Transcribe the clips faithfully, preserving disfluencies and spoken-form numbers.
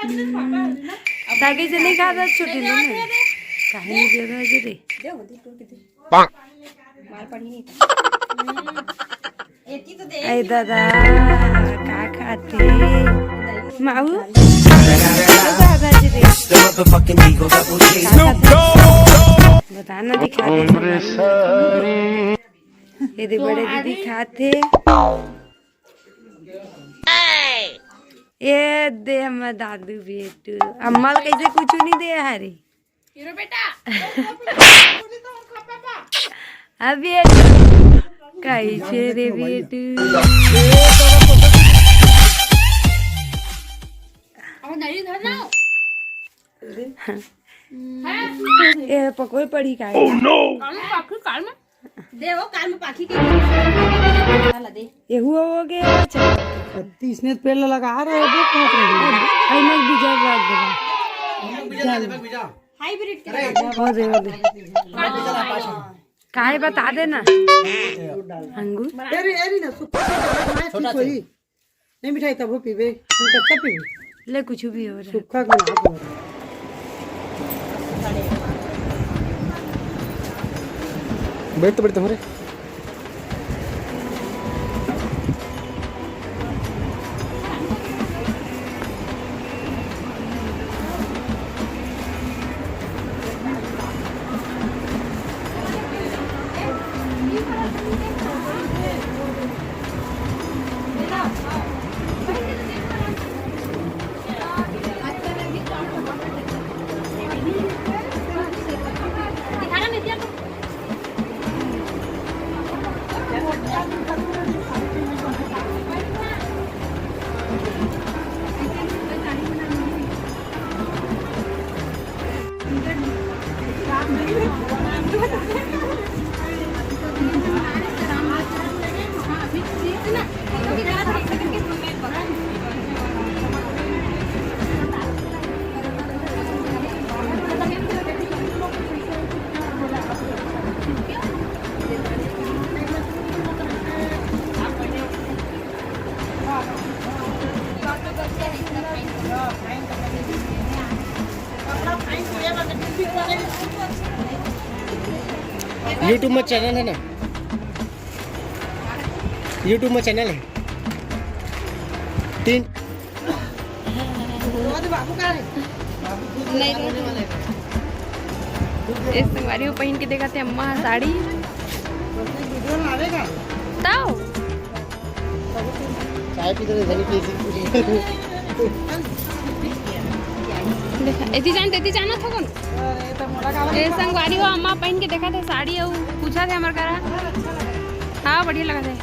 ताकि से नहीं खाता छोटे लोग ने। काहे नहीं दे रहा जी रे? ए दादा, का खाते? माऊ? दादा जी रे। बता ना, दिखा दे। ये दे बड़े दीदी खाते। ये दे हम दादू बेटू। अम्मा ल कैसे कुछ नहीं दे हरी। हीरो बेटा। अभी कैसे रे बेटू? अब नहीं धरना। ये पकोड़े पड़ी का? काल में पाखी, काल में। दे वो काल में पाखी के। ला दे। ये हुआ हो गया। अच्छा। तीस ने पेड़ लगा रहे हैं, वो कहाँ से लगे? अरे मैं बीजा बात दे। हाइब्रिड के। वो दे, वो दे। काहे बता देना। अंगूर। एरी, एरी ना, सुखा के बना, ठीक होई। नहीं मिठाई तब वो पीबे, हम कच्चा पीबे। ले कुछ भी हो रहा है। सुखा के बना के बना। बैठ तो, बैठ तो, हो रे। YouTube में चैनल है ना, YouTube में चैनल है तीन। नहीं, नहीं। ये संगवारी हो पहिन के देखत हे अम्मा ह साड़ी। ताऊ। चाय पी तो नहीं, धनी पी सी। देखा, एती जान, एती जाना था कौन? ए संगवारी हो, अम्मा पहिन के देखत हे साड़ी अउ पूछत हे हमर करा। हाँ, बढ़िया लगत हे।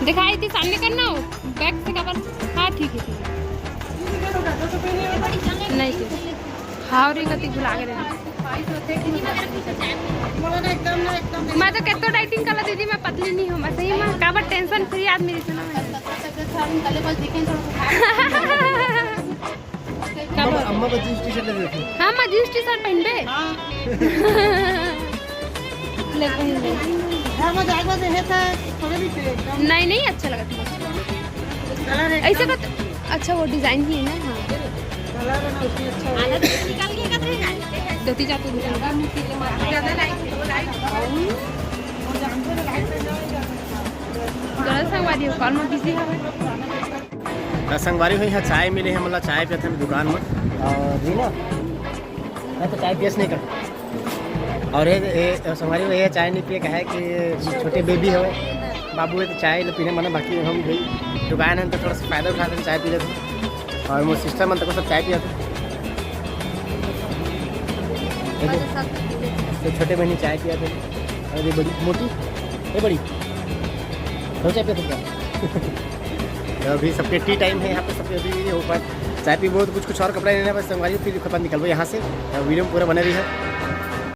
दिखाई थी सामने करना हो, बैक से कवर। हाँ, ठीक है, ठीक है। नहीं, ठीक है। हाँ, और एक गति भुला के दे। मैं तो कितना डाइटिंग कर ला दीदी, मैं पतली नहीं हूँ, मैं सही में काबर टेंशन फ्री आदमी रहती हूँ ना मैं। अम्मा, अम्मा का जींस टी शर्ट ले लेते हैं। हाँ, मैं जींस टी शर्ट पहनबे। ले पहन ले। घर में जाके बस यही था, थोड़े भी थे, एकदम। नहीं, नहीं, अच्छा लगा था। कलर एकदम ऐसे का तो, अच्छा, वो डिजाइन ही है ना, हाँ। कलर है ना, उसमें अच्छा है। धोती जाती है। ज्यादा लाइट, वो लाइट। गर्ल्स संगवारी हो, कॉल में बिजी है। त संगवारी हो, यहाँ चाय मिले हे, मतलब चाय पियत हन दुकान में। और जी ना, मैं तो चाय पियस नहीं कर। और ये, ये संगवारी हो, ये चाय नहीं पिए, कहे कि छोटे बेबी हवे, बाबू है तो चाय ले पीने मना, बाकी हम भी दुकान है तो थोड़ा सा फायदा उठाते हैं, चाय पी लेते हैं। और मोर सिस्टर मन तक सब चाय पिया थे। देखो, तो छोटे बहनी चाय पिया थे। और ये बड़ी मोटी, ये बड़ी, दो चाय पिया थे क्या? तो अभी सबके टी टाइम है यहाँ पे, सबके अभी ऊपर चाय पी, बहुत कुछ, कुछ और कपड़ा लेना है, बस संगवारी, फिर खपन निकलबो यहाँ से। और वीडियो में पूरा बने रही है।